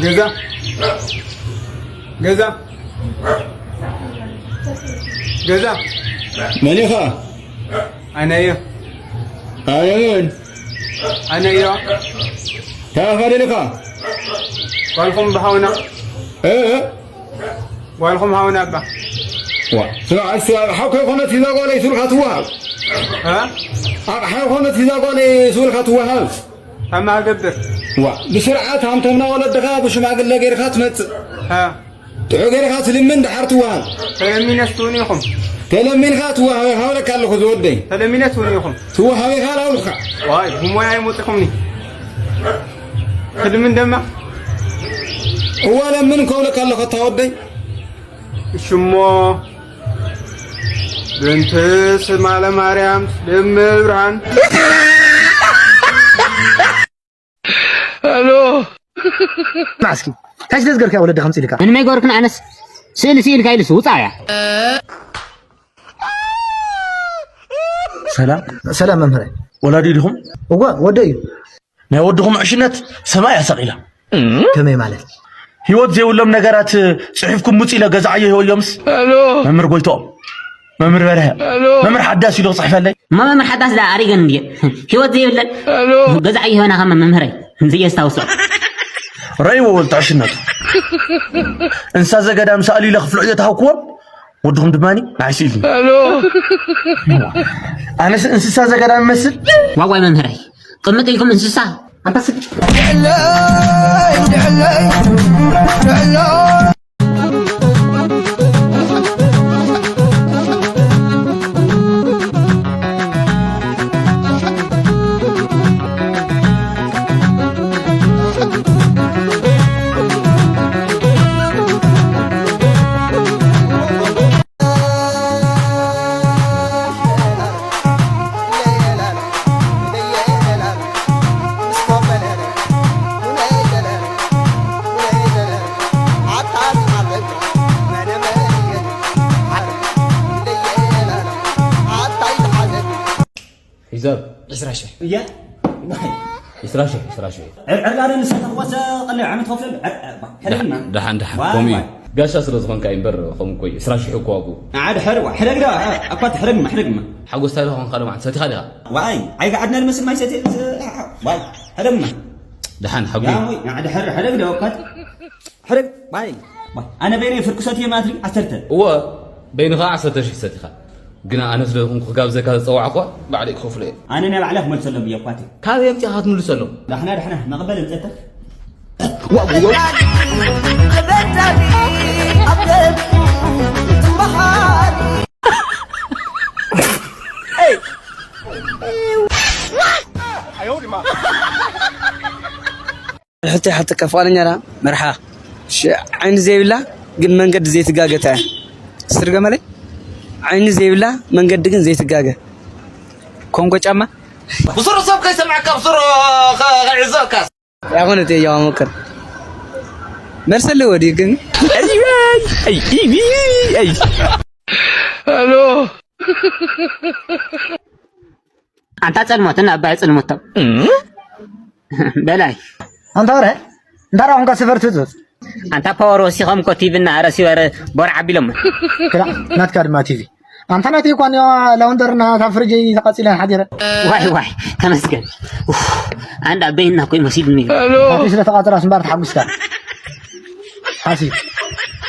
ገዛ ገዛ ገዛ መን ኢኻ? ኣነ እየ። ኣነ መን? ኣነ እየ። ታኻ ደሊኻ? ጓልኹም ብሃውና እ ጓልኹም ሃውና እባ ዋ ስማዕ፣ እስቲ ኣቕሓ ከይኮነት ሂዛ ጓለይ ስልካ ትወሃብ። እ ኣቕሓ ኮነት ሂዛ ጓለይ ስልካ ትወሃብ። ከማ ገብር ዋ ብስርዓት ሃምተምና ወለድኻ ብሽማግለ ገይርካ ትመጽእ። እ ጥዑ ገይርካ ትልምን ድሓር ትወሃብ። ተለሚነስ ትውን ኢኹም ተለሚንካ ትወሃብ። ሃብለካ ኣለኹ ዝወደይ። ተለሚነ ትውን ኢኹም ትወሃብ ኢኻ ላውልካ። ዋይ ብሞያ ይሞፅኹምኒ ክድምን ደማ እዋ ለምን ከብለካ ኣለኹ እታ ወደይ። ሽሞ ብንት ስማለ ማርያም ስልም ብርሃን ሄሎ እስኪ እንታይ ስለ ዝገርካ ወለደ ከምጽእ ኢልካ? ምንም ኣይገበርክን። ኣነስ ስእሊ ስኢልካ ኢሉስ ውፃእ እያ። ሰላም ሰላም መምህረ። ወላዲ ዲኹም? እወ ወደ እዩ። ናይ ወድኹም ዕሽነት ሰማይ ኣሰቒላ። ከመይ ማለት? ህይወት ዘይብሎም ነገራት ጽሒፍኩም ምጽእ ኢለ ገዛዓዮ ይህበዮምስ። መምህር ጎይትኦም፣ መምህር በርሀ፣ መምህር ሓዳስ ኢሉ ክጽሕፈለይ። እማ መምህር ሓዳስ ዳ ኣሪገን እንድየ ህይወት ዘይብለን ገዛዓዮ ይህበና ከማ መምህረይ ዘየስታውሶ። ረእይዎ ወልቲ ዕሽነቱ። እንስሳ ዘገዳም ሰኣሉ ኢለ ክፍልዑ እየ ተሃውክዎም። ወድኹም ድማ ንዓይ ስኢልኒ። ኣነስ እንስሳ ዘገዳም እመስል። ዋዋይ መምህረይ ቅምጥ ኢልኩም እንስሳ ኣንታ ስድ ሒሳብ ዕስራ ሽሕ እያ። ዕስራ ሽሕ ዕስራ ሽሕ። ዕርዕር ጋር ንሰተ ወሰ ቀለ ዓመት ከፍል ሕረግማ ደሓን ደሓን ከምኡ እዩ። ጋሻ ስለ ዝኾንካ እዩ እምበር ከምኡ እኮ እዩ። ዕስራ ሽሕ እኮ ዋግኡ። ዓድ ሕርዋ ሕረግ ዳ ኣኳ ትሕረግማ ሕረግማ ሓጎስታ ኢለ ኾንካ ሎማዓንቲ ሰቲኻ ዲኻ? ዋይ ዓይጋ ዓድና ንመስል ማይ ሰቲ ዋይ ሕረግማ ደሓን ሓጉ ዓድ ሕር ሕረግ ዳ ኣኳ ሕረግ ባይ ኣነ በይነይ ፍርቂ ሰትየ ማለት ድዩ ዓሰርተ እወ በይንኻ ዓሰርተ ሽሕ ሰቲኻ ግና ኣነ ስለ ዝኾንኩ ክጋብዘካ ዝጸዋዕኳ ባዕለይ ክኸፍሎ እየ። ኣነ ናይ ባዕለይ ክመልሰሎም እየ እኳ እትብል። ካበይ ኣምጺእካ ክትምልሰሎም? ዳሕና ዳሕና መቕበል እምጸተክ። ሕቶ ይሓተካ ፍቓደኛ ዳ መርሓ። እሺ ዓይኒ ዘይብላ ግን መንገዲ ዘይትጋገ እንታይ እያ? ስርገመለይ ዓይኒ ዘይብላ መንገዲ ግን ዘይትጋገ ኮንጎ ጫማ። ብስሩ ሰብ ከይሰምዐካ ብስሩ ከዕዘካ። ያኹን እቲ ያው ሞክር መልሰልዎ ድዩ ግን ኣሎ ኣንታ ጸልሞት እና ኣባይ ጽልሞት ተው በላይ ኣንታ ወረ እንታ ራኹንካ ስፈር ትጽጽ ኣንታ ፓወር ወሲኾም እኮ ቲቪ እና ረሲበር ቦር ዓቢሎም ክላ ናትካ ድማ ቲቪ ኣንታ ናተይ እኳ ላውንደር እና እታ ፍርጀይ ተቃጺለን ሓዲረ ዋይ ዋይ ተመስገን ኡፍ፣ ኣንድ ኣበይና እኮ ይመሲሉኒ ናተይ ስለ ተቃጸላ ስምባር ተሓጉስካ ሓሲ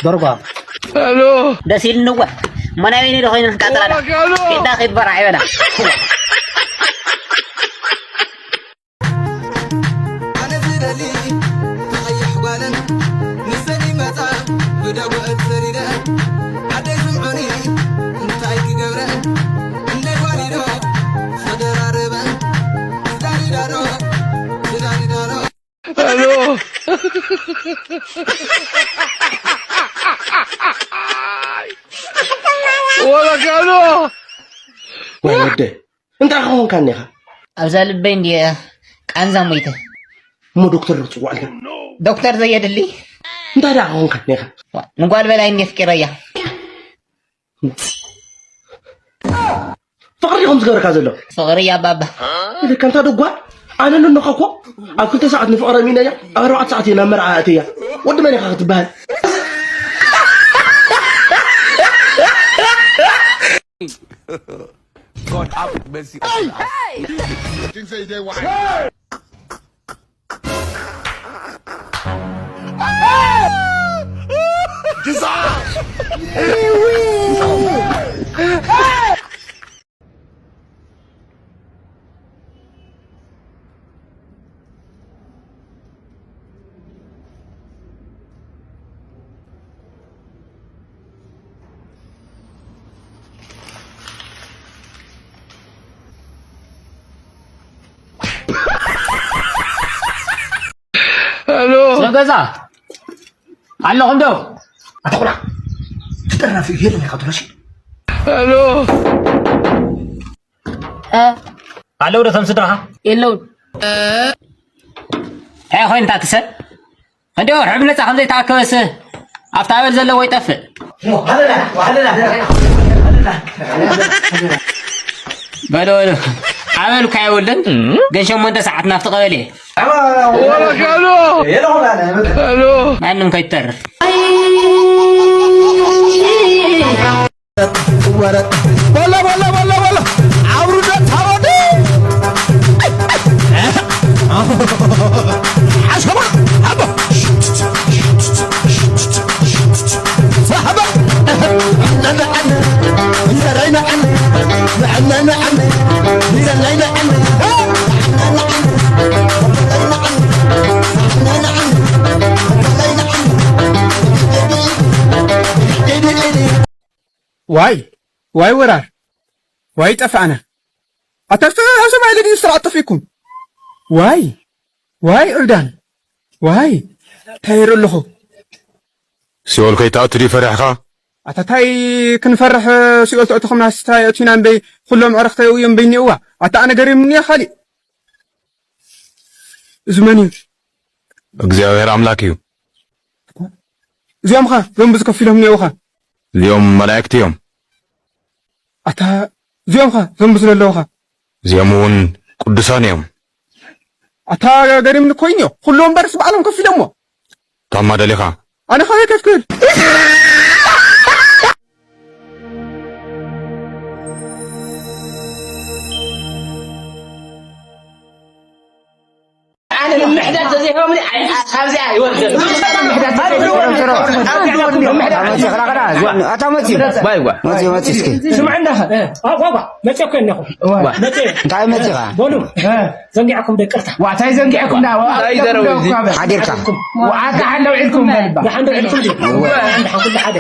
ደርጓ ደስ ኢልንወ መናበይኒ ዶ ኮይነ ክቃጸላ ኢዳ ከይበራ ይበላ ኣነ ዝደሊ ተቐይሕ ጓለን ንሰን ይመጻ ብደጎ እትሰሪደ ዓደይ ስምዑኒ እንታይ ክገብረ እንደ ጓሊዶ ተደራረበ ትዳሪዳዶ ትዳሪዳዶ ኣሎ ወለካሎ ወይ ወደይ እንታይ ክኾንካ እኒኻ? ኣብዛ ልበይ እንድየ ቃንዛ ሞይተ። እሞ ዶክተር ዶ ትፅዋዕልካ? ዶክተር ዘየድሊ። እንታይ ደኣ ክኾንካ እኒኻ? ዋ፣ ንጓል በላይ እንድየ ፍቂረያ። ፍቕሪ ዲኹም ዝገበርካ ዘሎ? ፍቕሪ እያ ባባ። ኢልካ እንታይ ደጓ? ኣነ ንኖኻ እኮ ኣብ ክልተ ሰዓት ንፍቕረ ሚናያ ኣብ ኣርባዕተ ሰዓት እየ ናብ መርዓ ኣእትያ። ወዲ መን ኢኻ ክትበሃል? God have mercy upon us. ስለ ገዛ ኣለኹም ዶ? ኣተኹላ ትጠራፊ የለን ኢኻ ትረሺ ኣለዉ ዶ ቶም ስድራኻ? የለውን። እንታይ ኮይንታ ትሰብ? እንዲ ወርሒ ብነፃ ከም ዘይተኣከበስ ኣብቲ ኣበል ዘለዎ ይጠፍእ። በሎ በሎ ኣበል እኳ የብሉን ግን ሸሞንተ ሰዓት ናፍቲ ቀበሌ ማንም ከይትተርፍ። ወረ በላ በላ በላ በላ አውርደት ታወደ አሸባ አቦ ሳሐባ ነነዐን ይዘራይ ነዐን ነዐን ነዐን ይዘራይ ነዐን ዋይ ዋይ ወራር ዋይ ጠፋእና ኣታ ዝተዛዘ ሰብኣይ ለዲ ስርዓት ጠፊእኩም ዋይ ዋይ ዕብዳን ዋይ እንታይ ይርኢ ኣለኹ ሲኦል ከይትኣቱ ድዩ ፈሪሕኻ? ኣታ ታይ ክንፈርሕ ሲኦል ተእተኹምና ስታይ ኣቲና እምበይ ኩሎም ዕረኽተይ እዮም እምበይ እኒእዋ ኣታ ኣነ ገሪምኒ እየ ካሊእ እዚ መን እዩ እግዚኣብሔር ኣምላክ እዩ እዚኦም ኸ ዘንብዚ ከፊሎም እኒእውኻ እዚኦም መላእክቲ እዮም ኣታ እዚኦም ኸ ዘንብዚ ዘለውኻ እዚኦም እውን ቅዱሳን እዮም ኣታ ገሪምኒ ኮይን እዮ ኩሉ እምበርስ ባዕሎም ከፊሎሞ ታማ ደሊኻ ኣነ ኸ ከፍክል ኣነ ምምሕዳር ተዘይህቦምኒ ኣይ- ካብዚኣ ይወርደሉ። ኣታ መፂ ዋይ ዋ መፂ መፂ እስኪ ስምዑ እንዳኸ እ፣ ዋ፣ ዋ፣ ዋ፣ መፂ እኮ እኒኹ መፂ እንታይ መፂኻ በሉ እ፣ ዘንጊዕኩም ደቅርታ ዋታይ ዘንጊዕኩም ዳ ኣይዘረው እዚ ሓዲርካ ዋዓካ ሓንደው ዒልኩም በልባ ደሓን ዶ ኢልኩም ድዩ ደሓን ኩሉ ሓደ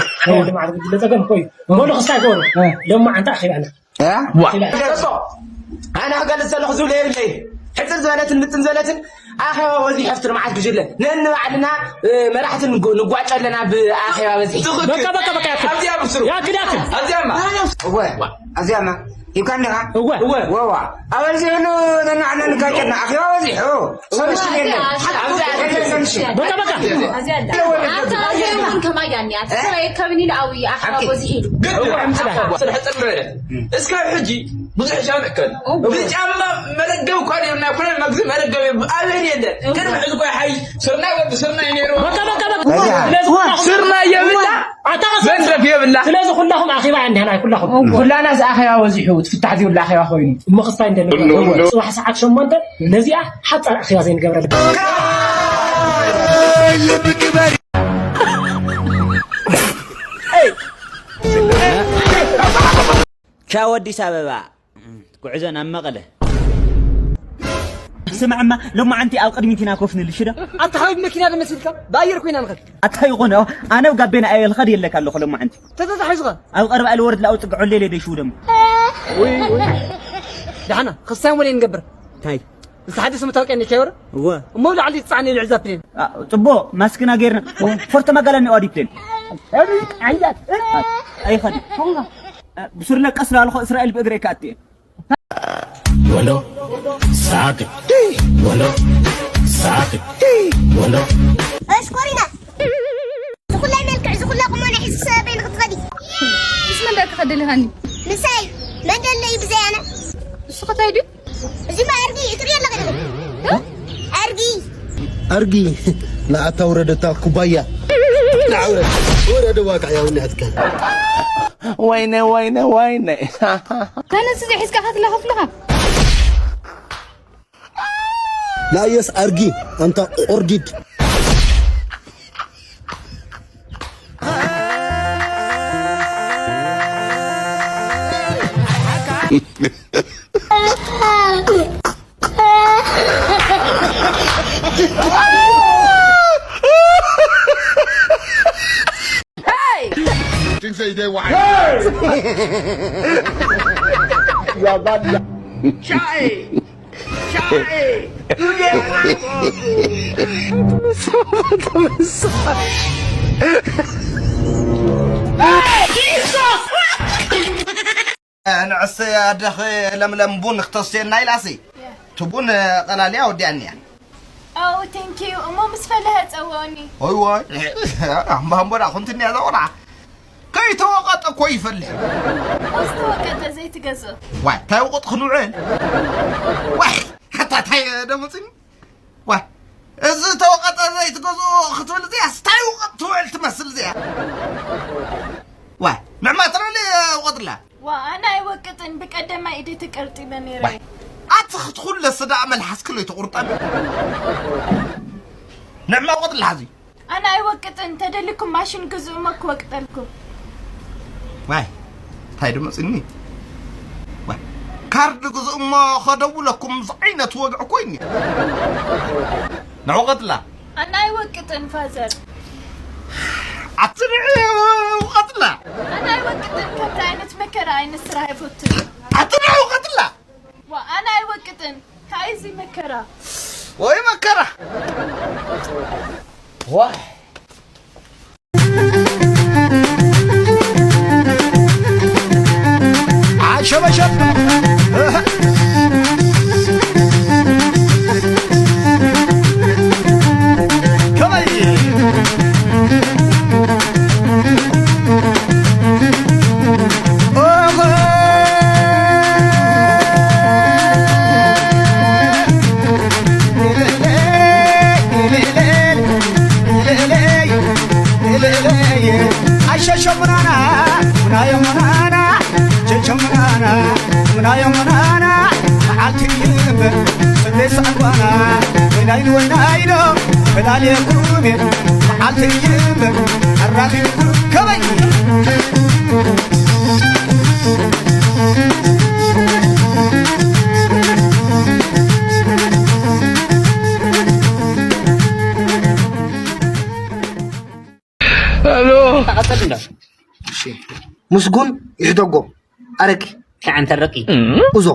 ደማ ዓርቢ ድለ ፀገም እኮ እዩ በሉ ክስታይ ገበሩ ሎማዓንቲ ኣኺባና እ? ኣነ ክገልፅ ዘለኹ ዝብሎ የብለይ ሕፅር ዝበለትን ምጥን ዝበለትን ኣኼባ በዚሑ ኣብቲ ልምዓት ጉጅለ ነንባዕልና መራሕቲ ንጓጮ ኣለና ብኣኼባ በዚሑ በቃ በቃ በቃ ያክል ኣብዚኣ ብስሩ ያክል ያክል ኣብዚኣማ እወ ኣብዚኣማ ሂብካ እንዲኻ እወ እወ ወዋ ኣበዚ ሁሉ ነናዕና ንጋጨና ኣኼባ በዚሑ ሰብሽን የለን በቃ በቃ ኣታ ዘይውን ከማይ ዳንያ ትሰበየ ከብኒ ንኣዊ ኣኸባ በዚሑ ኢሉ ግድ ስለ ሕፅር ዝበለ እስካብ ሕጂ ብዙሕ ሻምዕ ከን ብጫማ መረገብ እኳ ነርና ኩለን መግዚ መረገብ ኣበን የለን ቅድሚ ሕዚ እኳ ሓይ ስርና ወዲ ስርና እዩ ነይሩ ስርና የብላ መንደፍ የብላ ስለዚ ኩላኹም ኣኼባ እንዲህና ኩላኹም ኩላና እዚ ኣኼባ በዚሑ ትፍታሕ ዘይብሉ ኣኼባ ኮይኑ እሞ ክስታይ እንደ ጽባሕ ሰዓት ሸሞንተ ነዚኣ ሓጻር ኣኼባ ዘይንገብረላ ቻው ኣዲስ ኣበባ ጉዕዞ ናብ መቐለ ስምዕማ ሎማዓንቲ ኣብ ቅድሚት ኢና ኮፍ ንልሽ ዶ ኣታ ሓቢብ መኪና ዶ መሲልካ ብኣየር ኮይና ንኸድ ኣታ ይኾነ ኣነ ኣብ ጋቤና ኣየ ልኸድ የለካ ኣለኹ ሎማዓንቲ ተተታሒዝኻ ኣብ ቀርባ ልወርድ ላው ጽግዖ ሌለ ደሽው ደሞ ደሓና ክስታይ ወደ ንገብር እንታይ ዝተሓደሰ መታወቅያ እንዲካ ይወረ እወ እሞ ላዕሊ ትጻዕነ ልዕዛ ፕሌን ጽቦ ማስክና ገይርና ፎርቶ ማጋላ እኒኦ ኣዲ ፕሌን ኣይኸድ ብሱርለ ቀስ ላልኾ እስራኤል ብእግረይ ካእትየ ወሎ ሳቅ ወሎ ሳቅ ወሎ እሽኮሪና ዝኹላይ መልክዕ ዝኹላ ቁመና ሒዝኪ ሰበበይ ንኽትኸዲ ምስ መን ዳኣ ክኸደልኻኒ ምሳይ መን ደሎ እዩ ብዘይ ኣነ እሱ ኸታይ ድዩ እዚ ማዕርጊ እትሪኦ ኣለኺ ዶ ኣርጊ ንኣታ ውረደታ ኩባያ። ንዓውረ ወረደ ዋቃ ያው ንኣትካ። ወይነ ወይነ ወይነ። ተነስ፣ እዚ ሒዝካ ከትለኸፍልኻ። ላየስ ኣርጊ ኣንታ ቁርዲድ። Hey! Think say they wise. Hey! You are bad. Chai! Chai! You dey wise. Hey, Jesus! ንዕስ ኣደኺ ለምለም ቡን ክተስየና ኢላሲ። እቲ ቡን ቀላልያ ወዲኣኒያ። Oh, thank you። እሞ ምስ ፈለሀ ጸወኒ። ኦይ ዋይ፣ ኣምባምቦዳ ኩንትንያ ዘቆልዓ። ከይተወቐጠ እኮ ይፈልሕ። ዝተወቀጠ ዘይትገዝእ። ዋይ፣ እንታይ ውቐጥ ክንውዕል? ዋይ፣ ሓታ እንታይ ደመፅኒ? ዋ፣ እዚ ተወቐጠ ዘይትገዝኦ ክትብል እዚኣ፣ ስታይ ውቐጥ ትውዕል ትመስል እዚኣ። ዋ፣ ንዕማ ትረሊ ውቐጥላ። ዋ፣ ኣነ ኣይወቅጥን፣ ብቀደማይ ኢደ ተቀርጢመ ነይረ። ዋ፣ ኣቲ ክትኹለስ ደኣ መልሓስኪ ለይተቑርጠኒ። ንዕማ ውቐጥላ ሕዚ። ኣነ ኣይወቅጥን፣ ተደሊኩም ማሽን ግዝኡ እሞ ክወቅጠልኩም። ዋይ፣ እንታይ ደመፅኒ? ዋይ፣ ካርድ ግዝኡ እሞ ከደውለኩም ዝዓይነት ወግዒ ኮይኑ። ንዑ ቀጥላ። ኣነ ኣይወቅጥን ፋዘር። ኣቲ ንዑ ቀጥላ። ኣነ ኣይወቅጥን፣ ከምዚ ዓይነት መከራ ዓይነት ስራሕ ኣይፈቱን። ኣቲ ንዑ ቀጥላ። ዋ፣ ኣነ ኣይወቅጥን፣ እንታይ እዚ መከራ? ወይ መከራ። ዋይ። ዓሸበሸብ። ከመይ? ኦሆ። ኣሸሸ ሙናና፣ ሙናዮ ሙናና፣ ሸሸ ሙናና፣ ሙናዮ ሙናና፣ መዓልቲ እምበር፣ ጽበይ ሳዕጓና፣ ወይናይ ንወይናይ ዶ፣ ፈላልየኩም እየ፣ መዓልቲ እምበር፣ ኣራኺብኩም ከመይ? ሄሎ። ተቐጸል እንዶ። እሺ። ምስጉን ይሕደጎ። ኣረቂ። ከዓንተ ረቂ። እዞ።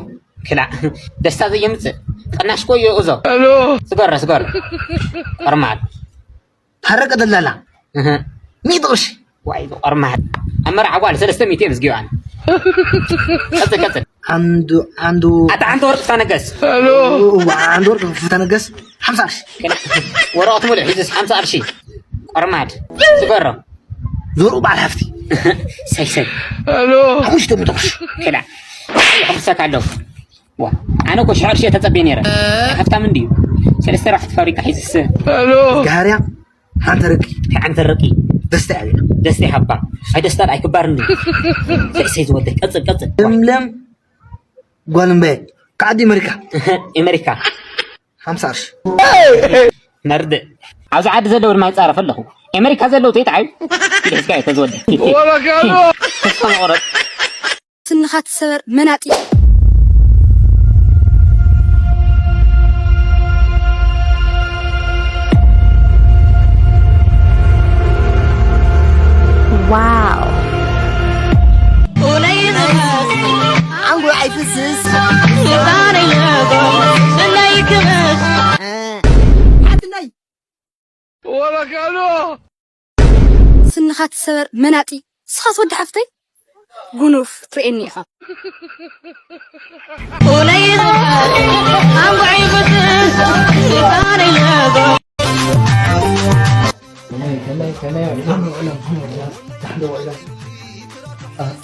ክላ። ደስታ ዘየምጽእ። ጥናሽ ኮዮ እዞ። ሄሎ። ስገረ፣ ስገረ። ቆርማል። ታረቀ ደላላ። እህ። ሚእቲ ቅርሺ። ዋይ፣ ቆርማል። ኣብ መርዓ ጓል ሰለስተ ሚእቲ እዮም ዝጊባን። ቀጽል፣ ቀጽል። ዓንዱ፣ ዓንዱ። ኣታ ዓንተ ወርቂ ፍታነገስ። ሄሎ። እዋ፣ ዓንዱ ወርቂ ፍታነገስ። ሓምሳ ቅርሺ። ወረቐት ሙሉእ ሒዙስ ሓምሳ ቅርሺ። ቆርማድ። ዝገሮ። ዞሩ በዓል ሃፍቲ። ሰይ፣ ሰይ። ሄሎ። ሓሙሽተ ሚእቲ ቅርሺ። ክላ። ይሕጉሰካ ኣለኹ። ዋ፣ ኣነ እኮ ሽሕ ቅርሺ እየ ተጸብየ ነይረ። ሃፍታም እንድዩ። ሰለስተ ኣርባዕተ ፋብሪካ ሒዝስ። ሄሎ። ጋህርያ፣ ሓንቲ ርቂ። ሓንቲ ርቂ። ደስታ እያ። ደስታ ይሃባ። ኣይ ደስታ ኣይክባር እንድዩ። ሰይ፣ ሰይ ዝወደ። ቀጽል፣ ቀጽል። ለምለም ጓል እምበይ። ከዓዲ ኣሜሪካ። ኣሜሪካ። ሓምሳ ቅርሺ። መርድእ። ኣብዚ ዓዲ ዘለዉ ድማ ይጻረፍ ኣለኹ። ኣሜሪካ ዘለዉ ተይትዓዩ። ኢድ ሒዝካ እየ ተዝወደ። ወረጋሎ። ተስፋ መቑረጽ። ስንኻ ትሰበር መናጢ። ዋው። ዓንጎ ኣይፍስስ። ሓትነይ። ወረጋሎ። ስንኻ ትሰበር መናጢ። ስኻስ ወዲ ሓፍተይ ጉኑፍ ትርእየኒ ኢኻ።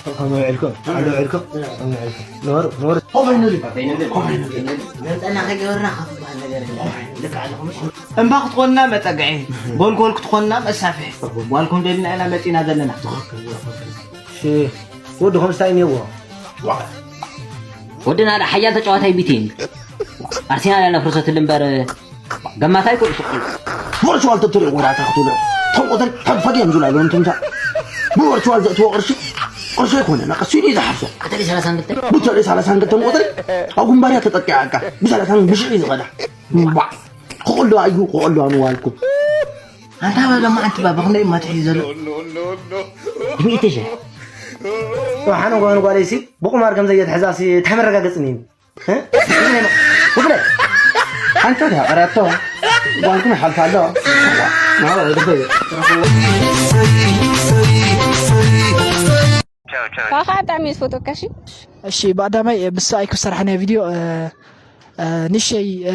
ከመይ ውዒልኩም? ዓዲ ውዒልኩም? ከመይ ውዒልኩም? ኖሩ፣ ኖሩ። ኮፈይ ንብል። ኮፈይ ንብል። ዘንጠና ከይገበርና ካብ ዝበሃል ነገር የለን። ልክዕ ኣለኹም። እምባ ክትኾንና መጸግዒ፣ ጎልጎል ክትኾንና መሳፍሒ። ጓልኩም ደሊና ኢና መጺና ዘለና። እሺ፣ ወዲ ከምስታይ እኒአዎ። ወድና ደኣ ሓያል ተጫዋታይ ቢቲንግ። ኣርሴናል ያለ ፍርሰት ልንበር ገማታይ ኩዕሶ እዩ። ቨርቹዋል ተትሪኦ ወዳእታ ክትብሎ። ተንቆተል ተፈጊ እዮም ዝብሉ ኣለዉ፣ እንትን ብቨርቹዋል ዘእትዎ ቅርሺ፣ ቅርሺ ኣይኮነን፣ ቀስ ኢሉ እዩ ዝሓፍሶ። በተለይ ሰላሳን ክልተ። በተለይ ሰላሳን ክልተ እንቆተል፣ ኣብ ግንባርያ ተጠቂዓካ፣ ብሰላሳን ብሽሕ እዩ ዝኸዳ። እምባዕ። ክቕልዋ እዩ፣ ክቕልዋ ንዋልኩም። ኣንታ በለ መዓልቲ ባባ ክንደይ እማ ትሕዩ ዘሎ? ብሚእቲ ሺሕ። ወሓነ ጓኑ ጓለይሲ፣ ብቁማር ከም ዘየትሕዛሲ ተመረጋገጽኒ እዩ። እ? ውፍለ፣ ኣንተ ዳ ቀረቶ፣ ጓልኩም ይሓልፋ ኣሎ። ናበ፣ ወደ ካኻ ብጣዕሚ እየ ዝፈትወካ፣ እሺ? እሺ፣ ብቐዳማይ፣ እ፣ ብሰብኣይ ክሰርሐ ናይ ቪድዮ፣ እ፣ እ፣ ንሸይ፣ እ፣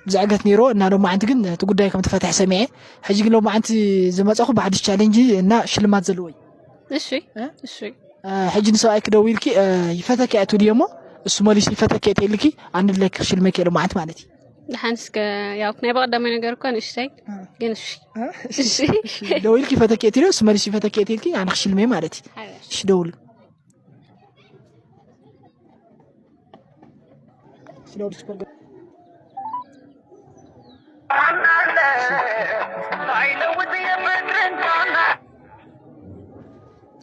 ዝዕገት ነይርዎ እና ሎማዓንቲ ግን እቲ ጉዳይ ከም ተፈትሐ ሰሚዐ። ሕጂ ግን ሎማዓንቲ ዝመጻኹ ብሓድሽ ቻሌንጅ እና ሽልማት ዘለዎ እዩ። እሺ፣ እ? እሺ። እ፣ ሕጂ ንሰብኣይኪ ደዊልኪ፣ እ፣ "ይፈተኪ" እያ ትብልዮ እሞ፣ እሱ መሊሱ "ይፈተኪ" እየ ተይልኪ፣ ኣነ ድለኪ ክሽልመኪ እየ ሎማዓንቲ ማለት እዩ። ደሓን እስከ፣ ያው ናይ በቐዳማይ ነገር እኮ ንእሽተይ፣ እ። ግን እሺ። እ? እሺ። እሺ። እሺ። ደዊልኪ "ይፈተኪ" እየ ትብልዮ፣ እሱ መሊሱ "ይፈተኪ" እየ ተይልኪ፣ ኣነ ክሽልመ ማለት እዩ። ሓያሽ። እሺ፣ ደውሉ። እሺ፣ ደውሉ፣ ሱፐር ገ-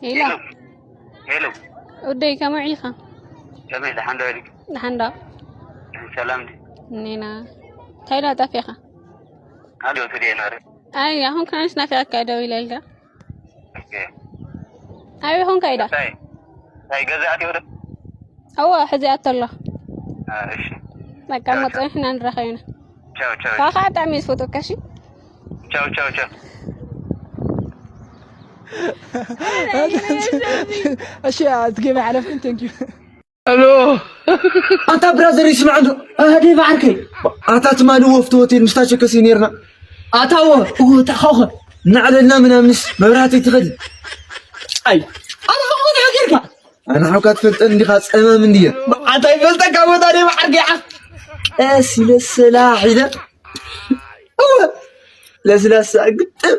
ሄሎ። ሄሎ። ወደይ፣ ከመይ ውዒልካ? ከመይ፣ ደሓን ዶ ኢልኪ? ደሓን ዶ? ሰላም ድዩ? እኔና። እንታይ ዳ ጠፊእካ? ኣሎ፣ ስደይ ናረ። ኣይ፣ ኣሁን ከነስ ናፊቕካ ደው ኢለልካ። ኦኬ። ኣበይ ኾንካ ኢዳ? እንታይ? እንታይ ገዛ ኣትዮ ዶ? እወ፣ ሕዚ ኣቶ ኣሎ። አ፣ እሺ። በቃ፣ ቻው፣ እሞ ቻው። ጸኒሕና ንራኸብ ኢና። ቻው፣ ቻው። ካኻ ብጣዕሚ እየ ዝፈትወካ፣ እሺ? ቻው፣ ቻው፣ ቻው። እሺ፣ እቲ ጌም ኣይሓለፍክን፣ ቴንክ ዩ። ኣሎ። ኣታ ብራዘር ይስማዕ እንዶ። ኣደ ባዕርከይ። ኣታ ትማሊ ወፍቲ ሆቴል ምስታ ቸከሲ ነርና። ኣታ ወ፣ እወ፣ እታ ኸኸ። እናዕለልና ምናምንስ መብራህቲ ትኸዲ። ኣይ። ኣታ ኸኸ እንታይ ጌርካ? ኣነ ሓውካ ትፈልጠን እንዲኻ ጸማም እንድየ። ኣታ ይፈልጠካ ቦታ ደይ ባዕርከይ ዓኽ። ቀስ ኢለ ሰላሕ ኢለ። እወ፣ ለስላሳ ግጥም።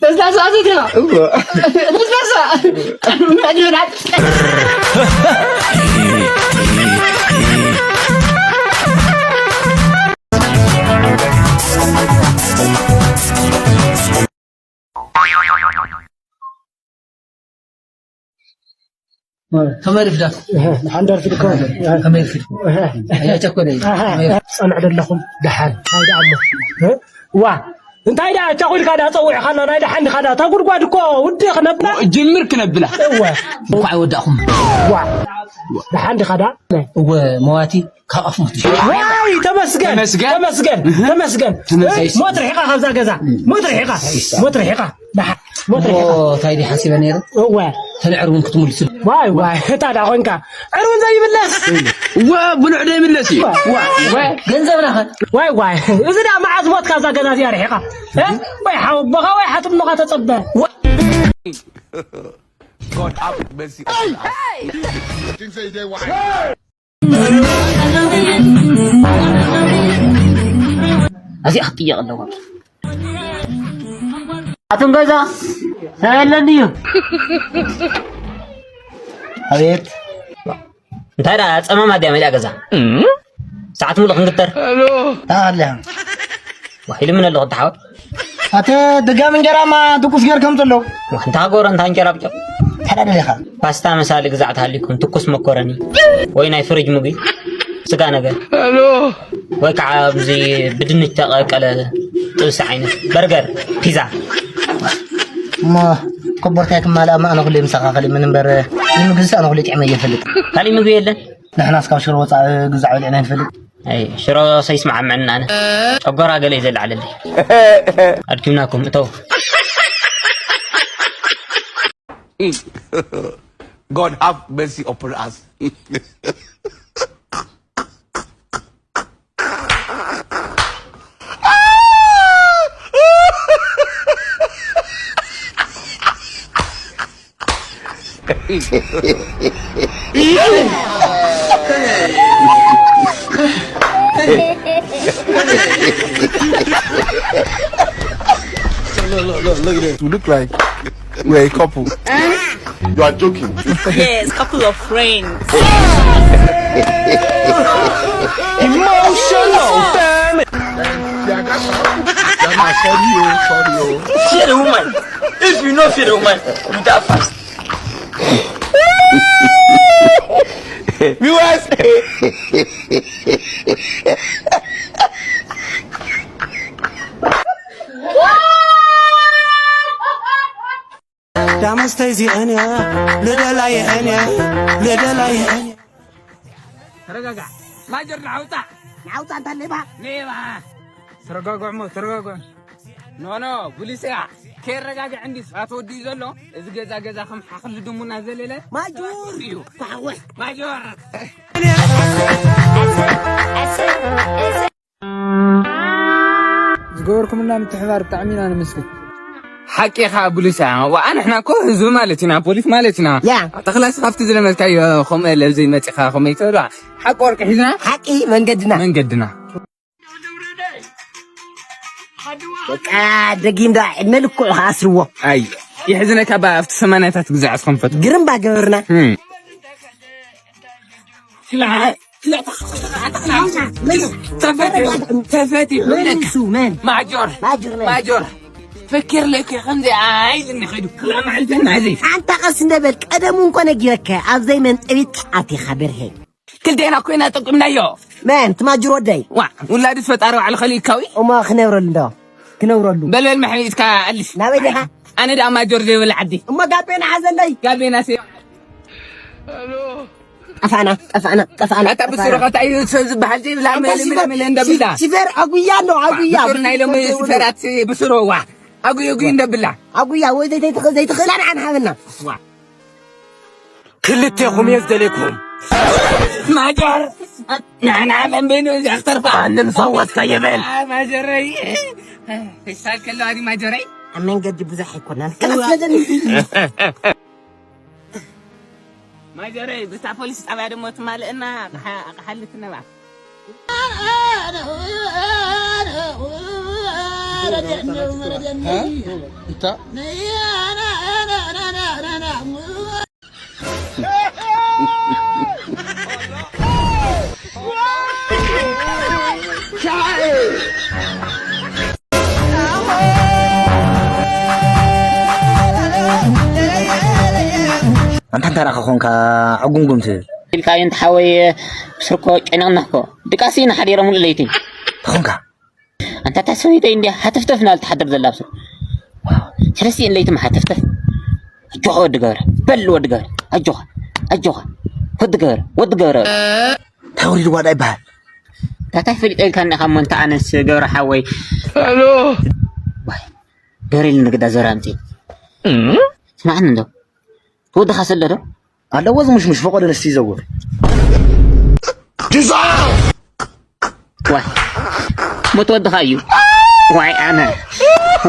ለስላሳ ኣዘትካ። እወ። ለስላሳ። ከመይ ርፍዳት? እህ፣ ንሓንዳር ፊልኮ። ከመይ ርፍድ? እህ። ኣያ ቸኮለ። እህ። ከመይ ርፍድ? ጸንዕ ደለኹም ደሓን። እንታይ ደኣ እሞ? እህ? ዋ፣ እንታይ ደኣ ቻኹልካ ዳ ጸዊዕኻና ናይ ደሓን ዲኻ ዳ? እታ ጉድጓድ እኮ ውዲ ክነብላ። ጅምር ክነብላ። እወ። እንኳዕ ወዳእኹም። ዋ፣ ደሓን ዲኻ ዳ? እወ፣ መዋቲ ካብ ኣፍ ሞት። ዋይ፣ ተመስገን፣ ተመስገን። ተመስገን፣ እህ። ተመስገን። ተመስገን። ሞት ርሒቓ ካብዛ ገዛ። ሞት ርሒቓ። ሞት ርሒቓ። ደሓን። ሞት ርሒቓ። እንታይ ድዩ ሓሲበ ነይረ? እወ። ተን ዕርቡን ክትምልሱ። ዋይ፣ ዋይ፣ እታ ዳ ኾንካ። ዕርቡን ዘይምለስ። እወ፣ ብሉዕ ዘይምለስ እዩ። ዋ፣ ዋ። ገንዘብና ኸ? ዋይ፣ ዋይ። እዚ ዳ መዓዝ ሞትካ እዛ ገዛ እዚኣ ርሒቓ? እ? ወይ ሓወቦኻ ወይ ሓትኖኻ ተጸበ። God have mercy upon us. እዚኣ ክትጥየቕ ኣለዋ። ኣቱም ገዛ ሰብ የለን ድዩ? ኣቤት። እንታይ ደኣ ጸማም ኣድያ መሊኣ ገዛ? ሰዓት ሙሉእ ክንግተር። ኣለ። ዋሂሉ ምን ኣለኹ ተሓወት? ኣተ ድጋም እንጀራማ ትኩስ ገር ከም ዘሎ። ዋህ፣ እንታ ጎረ፣ እንታ እንጀራ ብጨው። ተዳደለ ኢኻ። ፓስታ መሳሊ ግዛዕ ተሃሊኩም፣ ትኩስ መኮረኒ ወይ ናይ ፍሪጅ ምግቢ፣ ስጋ ነገር። ኣሎ። ወይ ከዓ ኣብዚ ብድንች ተቐቀለ ጥብሲ ዓይነት፣ በርገር፣ ፒዛ። እሞ ኮቦርታይ ክማልኣ እማ ኣነ ኩሉ ይምሳኻኸል ምን እምበር፣ ንምግዝስ ኣነ ኩሉ ጥዕመ እየ ፈልጥ። ካሊእ ምግቢ የለን? ንሕናስ ካብ ሽሮ ወፃኢ ግዛዕ በሊዕና ንፈልጥ። ኣይ፣ ሽሮ ሰይስማዓምዕና ኣነ። ጨጎራ ገለ እዩ ዘለዓለለይ። ኣድኪምናኩም፣ እተው። God have mercy upon us. Look, look, look, look at this. We look like we're a couple. You are joking. Yes, couple of friends. Emotional damage. Sorry, oh, sorry, oh. Fear the woman. If you know fear the woman, you die fast. Viewers. ዳሙስተይ ዚአን ልደላይ እኔ ልደላይ እኔ ተረጋጋ። ማጀር ንዓውጣ። ንዓውጣ እንታ ሌባ። ሌባ። ተረጋግዑ እሞ፣ ተረጋግዑ። ኖ፣ ኖ፣ ቡሊስ እያ። ከይረጋግዕ እንዲስ ኣትወዲ እዩ ዘሎ። እዚ ገዛ ገዛ ከም ሓኽሊ ድሙና ዘለለ። ማጆር እዩ። ተሓወስ። ማጆር። ዝገበርኩምልና ምትሕባር ብጣዕሚ ኢና ነመስግን። ሓቂኻ ቡሊስ እያ። ዋኣ ንሕና እኮ ህዝቢ ማለት ኢና፣ ፖሊስ ማለት ኢና። ያ። ኣታ ክላስ ካብቲ ዝለመድካዮ ከምኡ ለብዘይ መጺኻ ከምኡ ይትበሉ። ሓቂ ወርቂ ሒዝና። ሓቂ መንገድና። መንገድና። በቃ ደጊም ዳ ዕድመ ልክዑ ከኣስርዎ። ኣይ፣ የሕዝነካ ባ ኣብቲ ሰማንያታት ግዜ ኣስኸንፈት። ግርም ባ ገበርና። እም። ስለ-፣ ስለ-፣ ተፈትዩ፣ ተፈትዩ። መን እሱ? መን? ማጆር፣ ማጆር መን? ማጆር። ፈኪር ለኪ ከምዚ ኣይልኒ ኸይዱ። ክላ ማዕልተን ማዕዘይ። ኣንታ ቀስ እንደበል፣ ቀደሙ እንኮ ነጊረከ፣ ኣብ ዘይመንጠቢት ኣቲኻ በርሄ። ክልቴና ኮይና ጠቂምናዮ። መን? እቲ ማጅር ወደይ? ዋ፣ ውላድስ ፈጣሪ ባዕሉ ኸሊእካዊ? እሞ ክነብረሉ እንዶ? ክነብረሉ። በልበል መሕሚድካ ኣልሽ። ናበይ ዲኻ? ኣነ ደኣ ማጆር ዘይብላ ዓዲ። እሞ ጋቤና ሓዘለይ። ጋቤና ሲ-፣ ጠፋና፣ ጠፋና፣ ጠፋና፣ ኣታ ጠፋና። ብስሩ ኸታ እዩ ሰብ ዝበሃል ዘይብላ ኣንታ መለ፣ መለ፣ ሲፈር፣ መለ እንደብላ። ሲ-፣ ሲፈር ኣጉያ ኣሎ፣ ኣጉያ። ብስሩ ናይ ሎሚ ሲፈራት ብስሩ ዋ። ኣጉይ፣ ኣጉይ እንደብላ። ኣጉያ ወይ ዘይትኽ-፣ ዘይትኽእላ ንዓን ሃበና። ዋ። ክልቴኹም እየ ዝደልየኩም። ማጆር፣ ንሕና መን በይኑ እዚኣ ክተርፋ? ማንም ሰው ወስከ ይበል። አ፣ ማጆረይ። ፌስታል ከለዋ ድዩ ማጆረይ? ኣብ መንገዲ ብዙሕ ኣይኮነን። እዋ። ማጆረይ፣ ብታ ፖሊስ ጣብያ ደሞ ትማልእና ኣቕሓ-፣ ኣቕሓ ልትነባ። እ? እታ ኣንታ እንታይ ደኣ ኮንካ ዕጉምጉም ትብል? ኢልካዮ እንተ ሓወይ፣ ብስርኮ ጨኒቕና እኮ። ድቃስ ኢና ሓዲረ ሙሉእ ለይቲ። ተኾንካ? ኣንታ እታ ሰበይተይ እንድያ ሃተፍተፍ እናበለት ትሓድር ዘላ ብስሩ። ሰለስቲኤን ለይቲ መሓተፍተፍ። ኣጆኻ ወዲ ገብረ፣ በል ወዲ ገብረ፣ ኣጆኻ፣ ኣጆኻ፣ ወዲ ገብረ፣ ወዲ ገብረ። እንታይ ወሪድዋ ደኣ ይበሃል? ታታይ ፈሊጠልካ እኒኻ እሞ፣ እንተ ኣነስ ገብረ ሓወይ። ሄሎ። ዋይ፣ ገብረ ኢሉ ንግዳ ዘውራ ኣምጺእ። እም? ስማዕኒ እንዶ፣ ትወድኻ ሰሎ ዶ? ኣለዎ ዝምሽምሽ ፈቆዶ ነስቲ ይዘውር። ጅዛ! ዋይ፣ ሞት ወድኻ እዩ። ዋይ፣ ኣነ።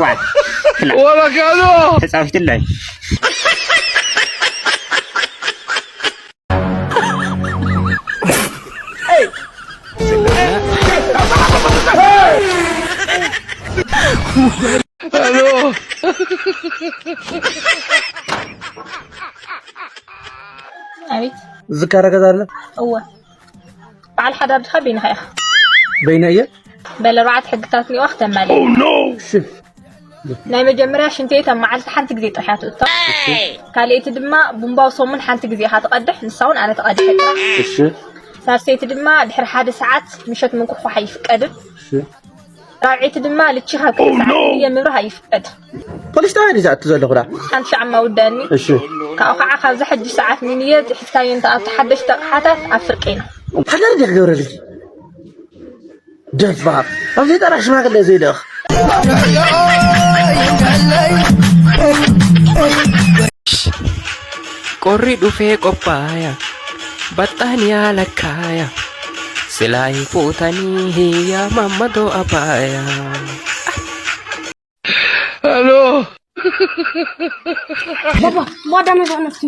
ዋይ፣ ክላ። ወላ ካሎ! ተጻዊትለይ። ሄሎ። ኣቤት። ዝካረ ገዛ ኣለ? እወ። በዓል ሓዳር ድኻ በይንኻ ኢኻ? በይነ እየ። በል ኣርባዕተ ሕግታት እኒኦዋ ክተማልእ። እሺ። ናይ መጀመርያ ሽንት ቤት ኣብ መዓልቲ ሓንቲ ግዜ ጥራሕ እያ ትእቶ። እሺ። ካልኣይቲ ድማ ቡምባው ሰሙን ሓንቲ ግዜ ኢኻ ትቐድሕ፣ ንሳ እውን ኣነ ተቐድሐ ጥራሕ። እሺ። ሳልሰይቲ ድማ ድሕሪ ሓደ ሰዓት ምሸት ምንኩሕኳሕ ኣይፍቀድን። እሺ። ራብዐይቲ ድማ ልቺ ካብ ክልተ ሰዓት ንየ ምብራህ ኣይፍቀድ። ፖሊስ ጣብያ ድዩ ዝኣቱ ዘለኹ ዳ? ሓንቲ ሻዕ እማ ውዳእኒ። እሺ። ካብኡ ከዓ ካብዚ ሕጂ ሰዓት ንንየ ዝሒዝካዮ እንተኣቱ ሓደሽቲ ኣቕሓታት ኣብ ፍርቂ ኢና። ሓዳር እንዲያ ክገብረልኪ? ደፋር። ኣብ ዘይጠራሕ ሽማግለ ዘይልእኽ። ቆሪ ዱፌ ቆጳያ፣ ባጣንያ ለካያ፣ ስላይ ፉታኒ ህያ ማመዶ ኣባያ። ሄሎ። ባባ፣ ጓዳ መዛ ነፍሲ።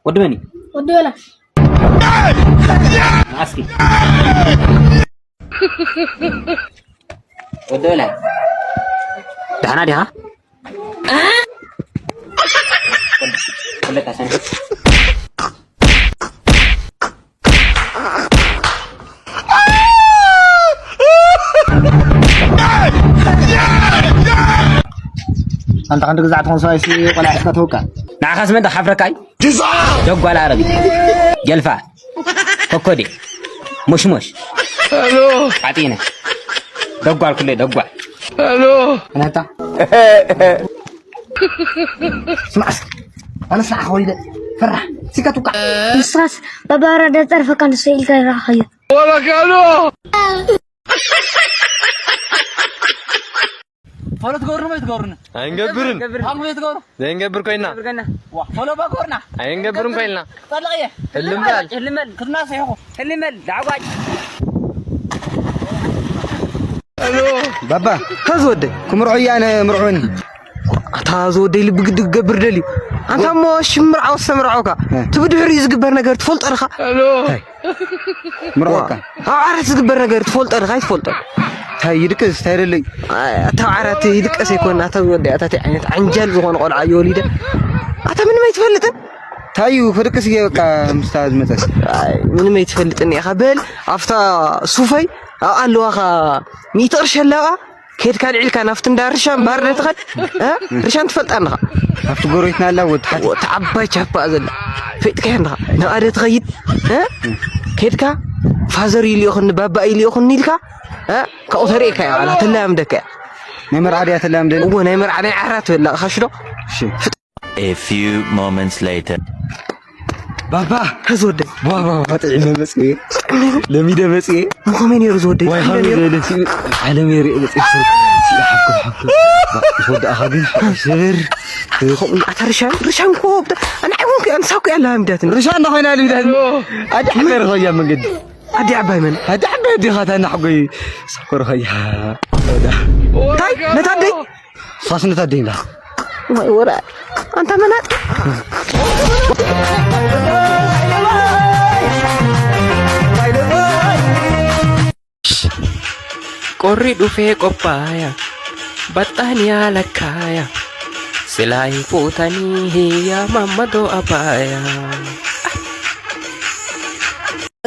ወዲ መን እዩ? ወዲ በላሽ። ንኣስኪ። ወዲ በላሽ። ደሓና ዲኻ? ኩለካ ሰንበት። ኣንታ ክንዲ ግዛዕ ትኾን ሰብኣይ ሲ ቆልዓ ሒዝካ ተወቃ። ንዓኻስ መን ሓፍረካ እዩ? ደጓል ዓረቢ። ጀልፋ። ኮኮዴ። ሙሽሙሽ። ዓጢነ። ደጓል ኩለ ደጓል። ነታ። ስማዕ እስኪ። ኣነ ስራሕ ኾይደ። ፈራሕ። ሲካ ቱካ። ንስኻስ ባባራ ደጸርፈካ ንሱ ኢልካ ይረኣኻዮ። ቶሎ ትገብሩ ነው ትገብሩን? ኣይንገብርን። ገብር። ኣንጎ ትገብሩ? ዘይንገብር ኮይና። ገብር ገና። ዋ፣ ቶሎ ባጎርና። ኣይንገብርን ኮይና። ጠለቕየ። ህልም በል። ህልም በል። ክትናስ ይኹ። ህልም በል። ዳዕጓጭ። ባባ፣ ታዝ ወደይ፣ ክምርዖ እያ፣ ኣነ ምርዖኒ። ኣታ ዝወደይ ልቢ ግዲ ክገብር ደልዩ። ኣንታ እሞ ሽምርዓው ሰምርዓውካ። እ። ትብድሕሪኡ ዝግበር ነገር ትፈልጦ ዲኻ? ታይ? ምርዖካ። ኣብ ዓራት ዝግበር ነገር ትፈልጦ ዲኻ? ኣይትፈልጦ። ታይ ይድቅስ፣ ታይ ደለይ? ኣይ፣ ኣታ ኣብ ዓራት ይድቀስ ኣይኮን፣ ኣታ ዝወደይ፣ ኣታ ታይ ዓይነት ዓንጃል ዝኾነ ቆልዓ እዩ ወሊደ። ኣታ ምንም ኣይትፈልጥን? ታይ እዩ፣ ክድቅስ እየ በቃ ምስታ ዝመጸስ። ኣይ፣ ምንም ኣይትፈልጥን ኢኻ። በል፣ ኣብታ ሱፈይ፣ ኣብ ኣለዋኻ ሚእቲ ቅርሺ ኣለዋ። ከድካ ልዒልካ ናብቲ እንዳ ርሻን ባር ዶ ትኸድ? እ? ርሻን ትፈልጣ ኣለኻ? ኣብቲ ጎረቤትና ኣላ ወዲ ሓቲ። ወ-፣ እቲ ዓባይ ቻፓ ዘላ። ፈይጥካያ ኣለኻ? ናብኣ ዶ ትኸይድ? እ? ከድካ ፋዘር ኢልዮኽኒ፣ ባባ ኢልዮኽኒ ኢልካ፣ እ? ካብኡ ተርእየካ እያ፣ ዋላ ተላምደካ እያ። ናይ መርዓ ድያ ተላምደኒ? እወ፣ ናይ መርዓ፣ ናይ ዓራት በላ፣ ኻሽ ዶ? እሺ። A few moments later. ባባ፣ ኸዚ ወደይ። ባባ፣ ባባ፣ ጥዒመ መጽየ። ለሚደ መጽየ። ኸመይ ነይሩ ዝወደይ? ዋይ፣ ኸመይ ኸመይ ነይሩ? ዝበለ ሲ-፣ ዓለም የርኢ መጽየ። ሲ-፣ ሓፍኩ፣ ሓፍኩ። ዝወደኣኻ ግን፣ ስብር። ኸም-፣ ኣታ ርሻን፣ ርሻን ኮ፣ ብታ-፣ ኣነ ዓይውን ኮ፣ ኣንሳ ኮ ያለ ሃምዳትን። ርሻን እንዳ ኾይና ልምዳትን። ኣዲ ሓመር ኸያ መንገዲ። ኣዲ ዓባይ መን? ኣዲ ዓባይ ዲኻ ታና ሓጎይ። ሰኮር ኸያ። ታይ፣ ነታ ኣደይ? ፋስነት ኣደይና። ወይ ወረ፣ ኣንታ መናጢ። ቆሪ ዱፌ ቆጳያ፣ ባጣንያ ለካያ፣ ስላይ ፉታኒ ህያ ማመዶ ኣባያ።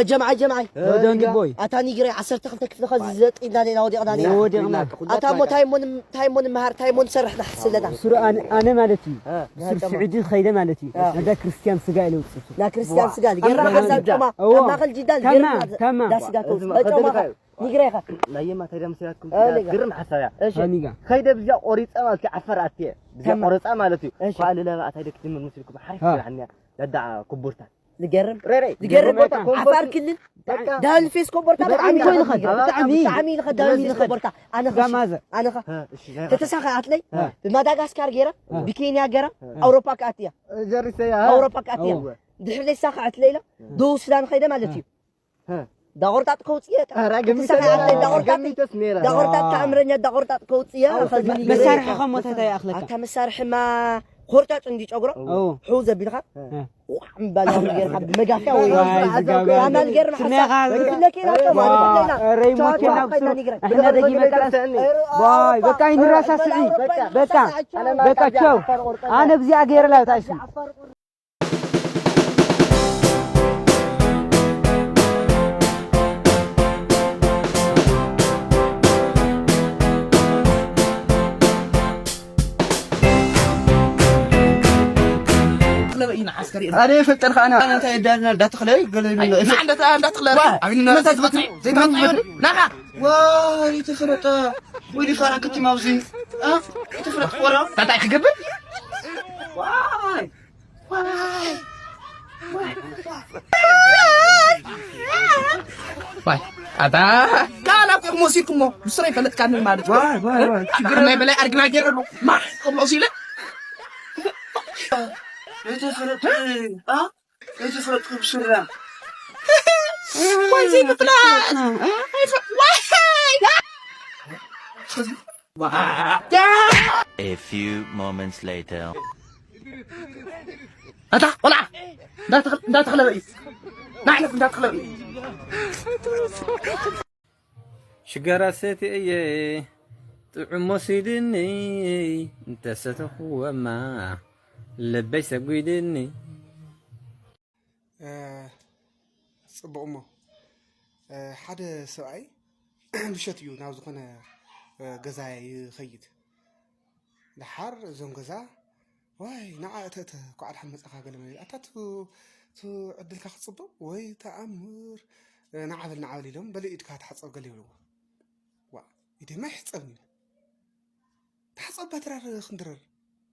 ጀምዓይ፣ ጀምዓይ። እ፣ ዶንጊ ቦይ። ኣታ ኒግረይ ዓሰርተ ክልተ ክፍሊ ኸዚ ዘጥ ኢልና ሌላ ወዲቕና ሌላ። ወዲቕና። ኣታ እሞ ታይ እሞ ን-፣ ታይ እሞ ንምሃር፣ ታይ እሞ ንሰርሕ ንሓስብ ኣለና። ስሩ ኣነ፣ ኣነ ማለት እዩ። እ፣ ብስሩ ስዑዲ ኸይደ ማለት እዩ። እ። ነዳ ክርስቲያን ስጋ ኢለ ውፅእቱ። ና ክርስቲያን ስጋ፣ ጌርና ተማ፣ ሓሳብ ጨማ፣ እዎ። ኣብ ማእኸል ጅዳል ተማ፣ ጌርና ተማ። ዳ ስጋ እዚ ከውፅእ። ማእኸል ጨማ ኸ፣ ኸ። ኒግረይ ኸ። ናየማ ታይ ደምስያትኩም እ፣ ኒግረይ። ግርም ሓሳብ እያ። እሺ። ኸኒጋ። ኸይደ ብዚያ ቆሪፀ ማለት እዩ፣ ዓፈር ኣትየ። ብዚያ ተማ። ቆረፃ ማለት እዩ። እሺ። ኳ ልለባ ኣታይ ደክ ትምር ምስልኩም ሓሪፍ እ። ይብላዕንያ። ነዳ ኩቡርታት። ዝገርም፣ ሬሬ፣ ዝገርም ዝገርም ቦታ። ቦታ። ዓፋር ክልል፣ በቃ። ዳህል ፌስ ኮቦርታ ብጣዕሚ ብጣዕሚ ኮይኑ ኸድ፣ ብጣዕሚ። ብጣዕሚ ኢሉ ኸድ፣ ዳህል ፌስ ኮቦርታ። ኣነ ኸ፣ ጋማዘ። ኣነ ኸ። እ፣ እሺ፣ ናይ ተተሳኸ ኣትለይ፣ እ። ብማዳጋስካር ገይረ፣ እ። ብኬንያ ገይረ፣ እ። ኣውሮፓ ክኣትያ። እ፣ ጀሪሰያ። ኣውሮፓ ክኣትያ። እወ። ድሕሪ ለይሳ ክኣትለይ ኢለ፣ እ። ደቡብ ሱዳን ኸይደ ማለት እ። እዩ። እ። ዳቆርጣጥ ከውፅእ እየ። ኧረ፣ ገሚተ ተሳኸ ነይረ። ኣትለይ ዳቆርጣጥ፣ ገሚተስ ነይረ። ዳቆርጣጥ ተኣምረኛ፣ ዳቆርጣጥ ከውፅእ እየ። ኣዎ፣ ኸዚ መሳርሒ ኸሞ እንታይ ይኣኽለካ? ኣታ መሳርሕማ ኾርጫጭ እንዲ ጨጉሮ፣ እዎ። ሕው ዘቢልካ፣ እ። ዋዕ እምባል ጌርካ ብመጋፍያ ወይ ዋይ፣ ዝጋጋ። ያማል ጌርና ስሚያ ሓሳብ ኻል-፣ ብፍለኪ ኢና ጨው ማለት ዋይ፣ ብፍለና። ኧረ ጨው ይሞት ጨው ና ከይና ብሱ-፣ ንግረን። ንሕና ደጊ መቀላት። ኧረ በቃ፣ ኣውሮፓ፣ በቃ፣ ይንራሳ ስዒ። በቃ፣ በቃ፣ በቃ፣ ቻው። ኣነ በቃ፣ ቻው። ኣውሮፓ ኣነ ብዚኣ ገይረ ላታ እሱ። ኣነ የፈልጠልካ ኣነ። ኣነ እንታይ ዳ-፣ እንዳተኽለ ገለ ይብሎ። እንታይ እንዳተ-፣ እንዳተኽለ ዋ! ኣቢኒ መታ ዝበትሪ? ዘይትመጽእ ይበል። ናኻ! ዋይ፣ ተፈለጠ። ወይ ዲኻ ክትም ኣብዚ? አ? ተፈለጠ ቆሎ? እንታይ ክገብር? ዋይ! ዋይ! ዋይ! ኣታ! ካላ እኮ ወሲድኩሞ። ብስረይ ፈለጥካኒ ማለት። ዋይ፣ ዋይ፣ ዋይ። ኣታ ከመይ በላይ ኣርግና ገይረሉ። ማ? ከምኡ ሲለ? ዘይተፈለጠ፣ አ? ዘይተፈለጥኩም ስራ። ወይ ዘይምፍላጥ። ወይ! A few moments later. ኣታ ቆልዓ እንዳተኽለበ እዩ። ናዕነት እንዳተኽለበ እዩ። ሽጋራ ሰትየ ጥዑም ወሲድኒ፣ እንተሰተኹወማ ልበይ ሰጒድኒ። እ፣ ጽቡቕ እሞ፣ እ፣ ሓደ ሰብኣይ ምሸት እዩ ናብ ዝኾነ፣ እ፣ ገዛ ይኸይድ። ደሓር እዞም ገዛ፣ "ዋይ፣ ንዓ እተ፣ እተ፣ ኳዕ ደሓን መጻኻ" ገለ መለ። "ኣታ፣ ቱ፣ ቱ ዕድልካ ክጽብቕ ወይ ተኣምር፣ እ፣ ንዓ በል፣ ንዓ በል" ኢሎም፣ "በል ኢድካ ተሓጸብ" ገለ ይብልዎ። "ዋ፣ ኢደይ ማይ ይሕጸብኒ" ይብል። "ተሓጸብ ባትራር ክንድረር"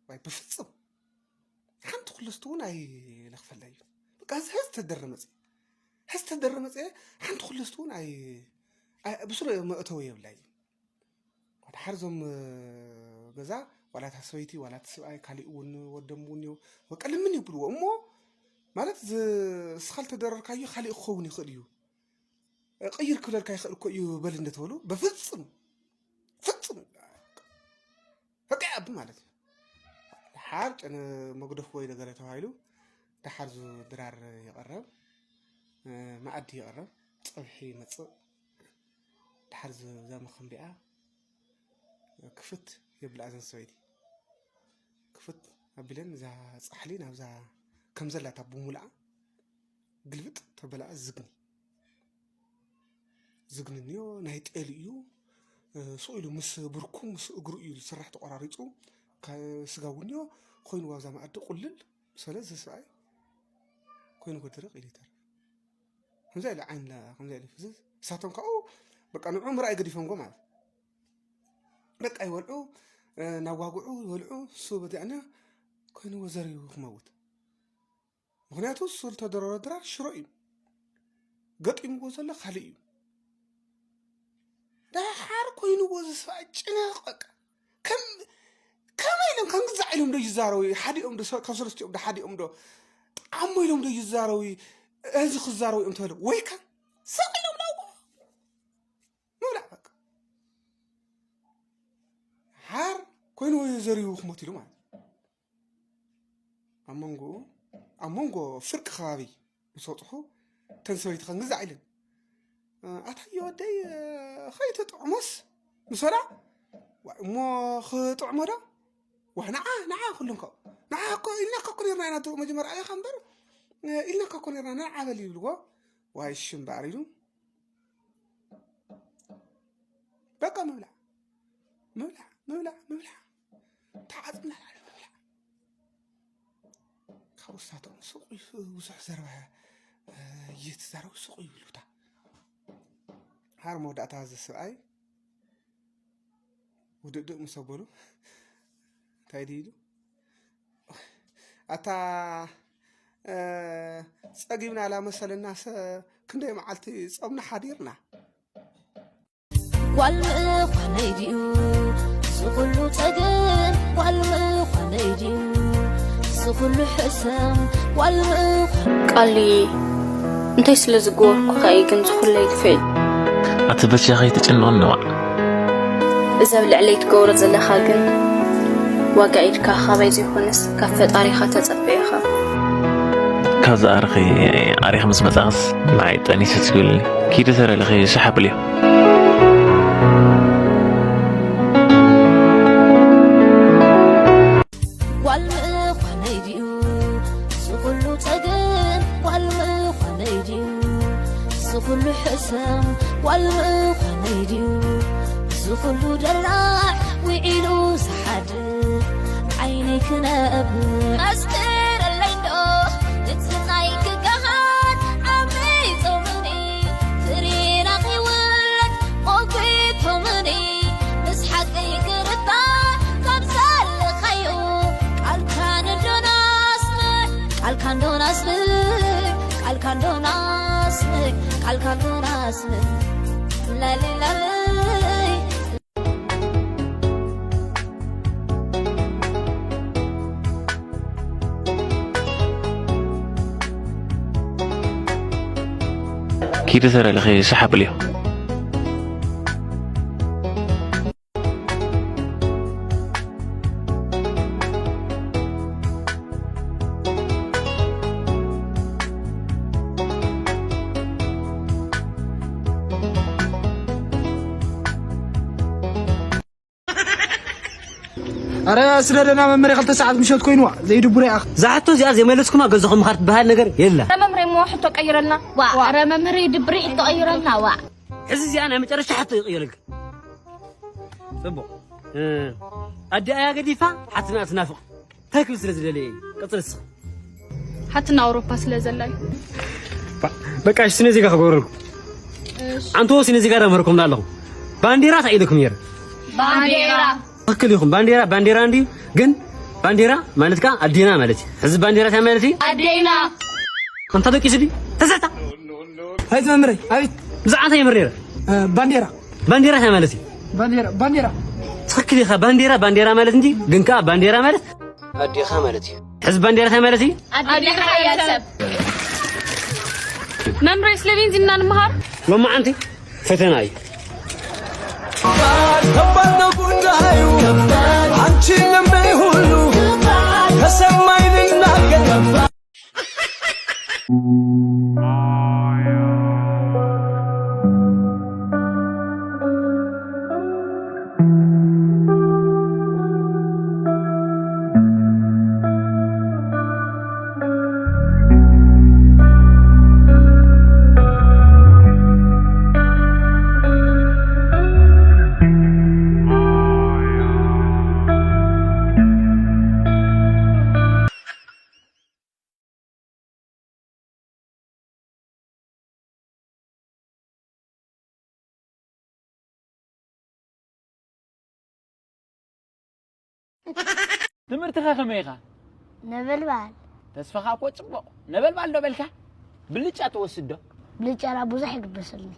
ዋይ፣ ብፍጽም ሓንቲ ኩለስቲ እውን ኣይለኽፈላ እዩ። በቃ፣ እዚ ሕዚ ተደረ መጽየ። ሕዚ ተደረ መጽየ፣ ሓንቲ ኩለስቲ እውን ኣይ-፣ ኣይ-፣ ብስሩ መእተዊ የብላ እዩ። ወደ ሓር ዞም፣ እ፣ ገዛ፣ ዋላ እታ ሰበይቲ፣ ዋላ እቲ ሰብኣይ፣ ካሊእ እውን ወዶም እውን እዩ። በቃ፣ ልምን ይብልዎ። እሞ፣ ማለት፣ ዝ-፣ እስኻ ልተደረርካዮ ካሊእ ክኸውን ይኽእል እዩ። እ፣ ቅይር ክብለልካ ይኽእል እኮ እዩ፣ በል እንደተበሉ፣ በፍጽም፣ ፍጽም፣ በቃ ይኣቢ ማለት እዩ። ደሓር ጨነ መግደፍ ወይ ነገር ተባሂሉ፣ ደሓር ዙ ድራር ይቐረብ፣ እ፣ መኣዲ ይቐረብ፣ ጸብሒ ይመጽእ። ደሓር ዙ እዛ መኸምቢኣ ክፍት የብላ እዘን ሰበይቲ። ክፍት ኣቢለን እዛ ጻሕሊ ናብዛ ከም ዘላታ ብሙልኣ ግልብጥ ተበላኣ ዝግኒ። ዝግኒ እንዮ ናይ ጤል እዩ። እ፣ ስቕ ኢሉ ምስ ብርኩ ምስ እግሩ እዩ ዝስራሕ ተቖራሪጹ። ካ-፣ ስጋ እውን እዮ ኮይኑ ኣብዛ መኣዲ ቁልል። ሰለ እዚ ሰብኣይ ኮይኑ ክድርቕ ኢሉ ይተርፍ። ከምዚ ኢሉ ዓይን ላ-፣ ከምዚ ኢሉ ፍዝዝ። እሳቶም ካብኡ በቃ ንዑ ምርኣይ ገዲፎምዎ ማለት። በቃ ይበልዑ፣ እ፣ እናዋግዑ ይበልዑ። እሱ በዚኣኛ ኮይኑ ወዘር እዩ ክመውት። ምኽንያቱ እሱ ዝተደረረ ድራር ሽሮ እዩ። ገጢምዎ ዘሎ ካልእ እዩ። ደሓር ኮይንዎ ዝስፋ ጭነቕ በቃ። ከም-፣ ከመይ ኢሎም ከም ግዛዕ ኢሎም ዶ ይዛረቡ? ሓዲኦም ዶ፣ ካብ ሰለስቲኦም ዶ፣ ሓዲኦም ዶ፣ ጣሞ ኢሎም ዶ ይዛረቡ? እዚ ክዛረቡ እዮም ተበለ። ወይ ከ ስቕ ኢሎም ዶ ምብላዕ በቃ። ሓር ኮይንዎ ዘርዩ ክሞት ኢሉ ማለት። ኣብ መንጎ፣ ኣብ መንጎ ፍርቂ ከባቢ ምስ በጽሑ፣ እተን ሰበይቲ ከንግዛዕ ኢለን፣ "ኣታዮ ወደይ፣ ኸይትጥዕሞስ?" ምስ በላ፣ "ዋይ፣ እሞ ክጥዕሞ ዶ? ዋይ፣ ንዓ፣ ንዓ፣ ኩሉን ካብኡ፣ ንዓ እኮ ኢልናካ እኮ ኔርና ኢና፣ ድሮ መጀመርያ ኢኻ እምበር፣ ኢልናካ እኮ ኔርና፣ ንዓ በል" ይብልዎ። "ዋይ፣ እሺ እምበኣር" ኢሉ፣ በቃ ምብላዕ፣ ምብላዕ፣ ምብላዕ፣ ምብላዕ። ተዓጽምና ላዕሊ ምብላዕ። ካብኡ ንሳቶም ስቕ ኢሉ ብዙሕ ዘረባ፣ እ፣ እየተዛረቡ ስቕ ይብሉታ። ሃር መወዳእታ እዚ ሰብኣይ ውድእድእ ምስ ኣበሉ፣ እንታይ ድዩ ኢሉ? ኣታ፣ እ፣ ጸጊብና ላመሰለናሰ ክንደይ መዓልቲ ጾምና ሓዲርና? ጓል ምዃነይ ድዩ እዚ ኩሉ ጸገም? ጓል ምዃነይ ድዩ እዚ ኩሉ ሕሰም? ጓል ምዃን ቃሊ እንታይ ስለ ዝገበርኩኻ እዩ ግን ዝኹለይ ግፍዒ? ኣቲ በጃኺ ኣይትጨነቕኒ ዋዕ። እዚ ኣብ ልዕለይ ትገብሮ ዘለኻ ግን ዋጋ ኢድካ ካባይ ዘይኮነስ ካብ ፈጣሪኻ ተጸበ ኢኻ። ካብዚ ኣርኺ ኣሪኺ ምስ መጻኽስ ንዓይ ጠኒሰ ትብልኒ። ኪዲ ሰረልኺ ሸሕ ኣብልዮ። ጓል ምዃነይ ድዩ እዚ ኩሉ ጸገም? ጓል ምዃነይ ድዩ እዚ ኩሉ ሕሰም? ጓል ምዃነይ ድዩ እዚ ኩሉ ደላዕ ውዒሉ ዝሓድር? ዓይነይ ክነብር መስክረለይ እንዶ እቲ ናይ ክገሃድ ዓመይ ጾምኒ ፍሬና ከይውለድ ሞጒቶምኒ ምስ ሓቀይ ክርዳእ ካብ ዘለኻዮ ቃልካ ንዶና ኣስምዕ፣ ቃልካ ንዶና ኣስምዕ፣ ቃልካ ንዶና ኣስምዕ፣ ቃልካ ንዶና ኣስምዕ። ላሊላለይ። ኪዲ ሰረልኺ ሸሕ ኣብልዮ። ኣረ ስደደና መመሪ ክልተ ሰዓት ምሸት ኮይንዋ ዘይድቡረ ኣኽ። እዛ ሕቶ እዚኣ ዘይመለስኩማ ገዛኹም ምኻድ ትበሃል ነገር የላ። ረ መምህር እሞ ሕቶ ቀይረልና። ዋ ረ መምህር ድብሪ ሕቶ ቀይረልና። ዋ ሕዚ እዚኣ ናይ መጨረሻ ሕቶ ይቕየረልካ። ጽቡቕ። ኣዲኣያ ገዲፋ ሓትና ትናፍቕ እንታይ ክብል ስለ ዝደለየ እዩ። ቀጽል እስኻ። ሓትና ኣውሮፓ ስለ ዘላ እዩ። በቃ እሺ፣ ስነ ዜጋ ክገብረልኩም። ኣንተ ስነ ዜጋ ዳመርኩም ኣለኹ። ባንዲራ እንታይ ኢልኩም ነይረ? ባንዴራ ትክክል ይኹም። ባንዴራ ባንዴራ እንዲ ግን ባንዴራ ማለት ካ ኣዴና ማለት እዩ። ሕዚ ባንዴራ እንታይ ማለት እዩ? ኣዴና ከምታ ደቂሱ ዲ ተዘታ ኣይ መምህረይ ኣቤት። ብዛዕባ እንታይ የምር ነይረ? ባንዴራ ባንዴራ እንታይ ማለት እዩ? ባንዴራ ባንዴራ ትክክል ኢኻ። ባንዴራ ባንዴራ ማለት እንጂ ግን ከኣ ባንዴራ ማለት ኣዴኻ ማለት እዩ። ሕዚ ባንዴራ እንታይ ማለት እዩ? ኣዴኻ ሓያል ሰብ። መምሬ ስለ ቤንዚንና ንምሃር ሎማዓንቲ ፈተና እዩ። ከባድ ነው ጉዳዩ አንቺን ለምነይ ሁሉ ተሰማኝ ልናገር ትምህርትኸ ከመይ ኢኻ? ነበልባል ተስፋኻ እኮ ጽቡቕ ነበልባል ዶ በልካ? ብልጫ ትወስድ ዶ? ብልጫ ዳ ብዙሕ ይግበሰልኒ።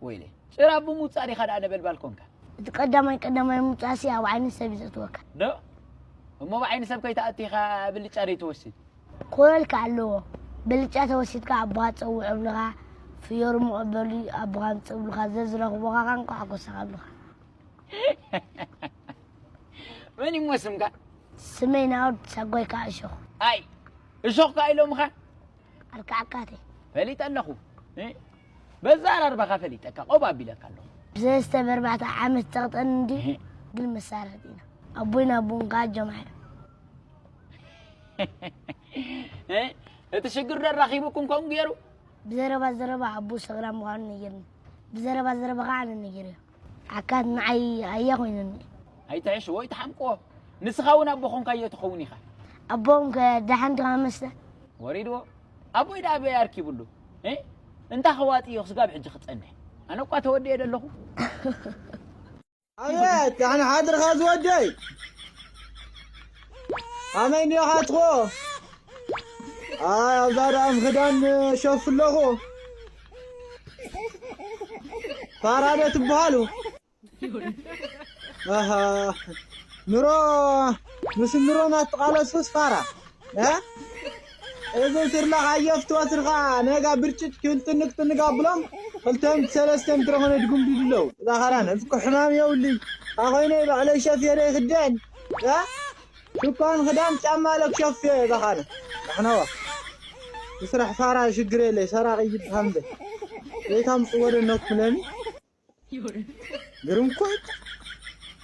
ወይለይ ጭራ ብምውጻእ ዲኻ ደኣ ነበልባል ኮንካ? እቲ ቀዳማይ ቀዳማይ ምውጻእሲ ኣብ ዓይኒ ሰብ እዩ ዘእትወካ። ዶ? እሞ ብዓይኒ ሰብ ከይተኣቱ ኢኻ ብልጫ ደይትወስድ? ክኾነልካ ኣለዎ። ብልጫ ተወሲድካ ኣቦኻ ጸውዕ እብልኻ፣ ፍዮሪ ምቕበሉ ኣቦኻ ኣምጽእ እብልኻ፣ ዘዝረኽቦኻ ከኣ እንኳዕ ሓጎሰኻ እብልኻ። መን እሞ ስምካ? ስመይ ናኦድ ሳጓይ ከኣ እሾኽ። ኣይ እሾኽ ከኣ ኢሎምኻ? ኣልካዓካተይ። ፈሊጠ ኣለኹ። እ? በዛ ኣራርባኻ ፈሊጠካ ቆብ ኣቢለካ ኣለኹ። ብሰለስተ ብኣርባዕተ ዓመት ጸቕጠኒ እንድዩ ግን መሳርሕቲ ኢና። ኣቦይን ኣቦን ከኣ ጀምዓ እዮም። እ? እቲ ሽግር ዶ ኣራኺቡኩም ከምኡ ገይሩ? ብዘረባ ዘረባ ኣቦ ሰኽራም ምዃኑ ነጊርኒ። ብዘረባ ዘረባ ከኣ ኣነ ነጊረዮ። ዓካት ንዓይ ኣያ ኮይኑኒ። ኣይትሕሽዎ ኣይትሓምቅዎ። ንስኻ እውን ኣቦ ኾንካዮ ትኸውን ኢኻ። ኣቦም ከ ደሓን ዲኻ መስተ? ወሪድዎ። ኣቦይ ደኣ ኣበይ ኣርኪብሉ? እ? እንታ ኸዋጥዮ ስጋብ ሕጂ ክጸንሕ። ኣነ እኳ ተወዲኤ ደለኹ። ኣቤት ዳሕና ሓድርኻ ዝወደይ ኣመይ እንዲኻ ትኾ ኣይ ኣብዛ ደኣም ክዳን ሸፍ ኣለኹ ፋራደ ትበሃሉ ኣሃ ኑሮ ምስ ኑሮ ናትቃለሱስ ፋራ እ እዚ ትርላ ሓየፍቲ ወትርኻ ነጋ ብርጭጭ ክብል ጥንቅ ጥንቅ ኣብሎም ክልተም ሰለስተም ትረኾነ ድጉምዲድ ኣለዉ እዛ ኸራን እዚ እኮ ሕማም የብሉይ ኣኾይነ ባዕለይ ሸፍ የደ ይኽደን እ ሽኳን ኽዳን ጫማ ለክሸፍ እየ እዛ ኻነ ኣሕነዋ ብስራሕ ፋራ ሽግር የለይ ሰራቂ ይብሃል እምበር ዘይታምፅዎ ደነኩም ለሚ ግርም እኮ እዩ።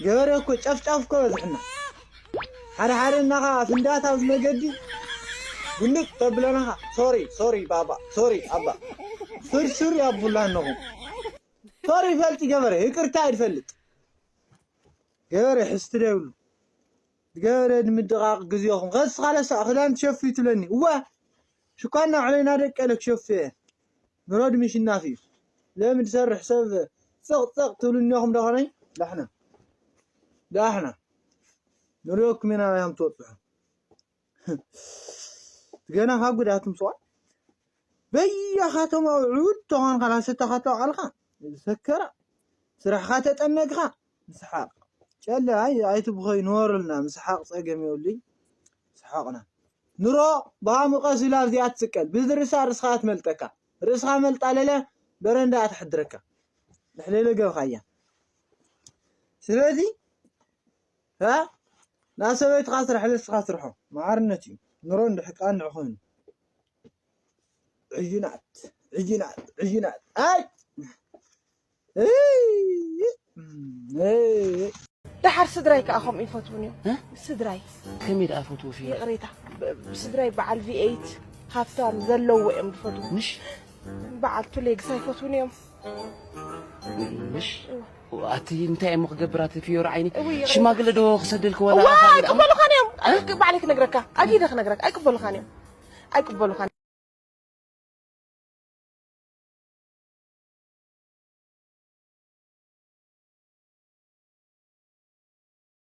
ገበሬ እኮ ጨፍጫፍ እኮ በዝሕና ሓደ ሓደ እናኻ ፍንዳታ ኣብዚ መገዲ ጉንጥ ተብለናኻ ሶሪ ሶሪ ባባ ሶሪ ኣባ ፍርሱር ያቡላ ኣለኹ ሶሪ ይፈልጥ ገበሬ ይቅርታ ይፈልጥ ገበሬ ሕስቲ ዶ ይብሉ ገበሬ ንምድቓቕ ግዜኹም ኸስኻ ለሳ ክዳን ትሸፍዩ ትብለኒ እወ ሽኳና ዕለና ደቀለ ክሸፍየ ምሮድ ምሽናፍ እዩ ለምን ዝሰርሕ ሰብ ጽቕ ጽቕ ትብሉ እኒኹም ደኾነይ ዳሕና ዳሕና ንሪኦኩም ኢና ያም ትወፅሑ ገና ካብ ጉዳት ምስዋ በያኻቶም ኣውዑድ ተኾንካ ላሰታኻቶ ቃልካ ዝሰከራ ስራሕኻ ተጠመግኻ ምስሓቕ ጨለ ኣይ ኣይትብኸዩ ንወሩልና ምስሓቕ ጸገም የብሉይ ምስሓቕና ኑሮ ብሃሙ ቀስ ኢላ ኣብዚኣ ትስቀል ብዝርሳ ርእስኻ ትመልጠካ ርእስኻ መልጣ ለለ በረንዳ ትሕድረካ ልሕለለ ገብኻያ ስለዚ እ ናብ ሰበይትኻ ስራሕ ለስኻ ስርሖ መዓርነት እዩ ኑሮ እንድሕቃ እንድዕ ኮይኑ ዕዩናት ዕዩናት ዕዩናት ኣይ ሓር ስድራይ ከዓ ከምኡ ይፈትውን እዮም። እ? ስድራይ ከመይ ደኣ ፈትዎ ፊዮሪ? ይቕሬታ፣ ብ- ስድራይ በዓል ቪኤይት ሃብታም ዘለዎ እዮም ዝፈትዉ። ምሽ በዓል ቱሌግስ ኣይፈትውን እዮም። ምሽ ኣቲ እንታይ እሞ ክገብር ኣቲ ፊዮሪ ዓይኒ እውይ፣ ይቕሬታ። ሽማግለ ዶ ክሰደልክ ወላ እዋ ካልእ ኣሞ- ኣይቅበሉኻን እዮም። ኣይ- ባዕለይ ክነግረካ፣ ኣጊደ ክነግረካ፣ ኣይቅበሉኻን እዮም። ኣይቅበሉኻን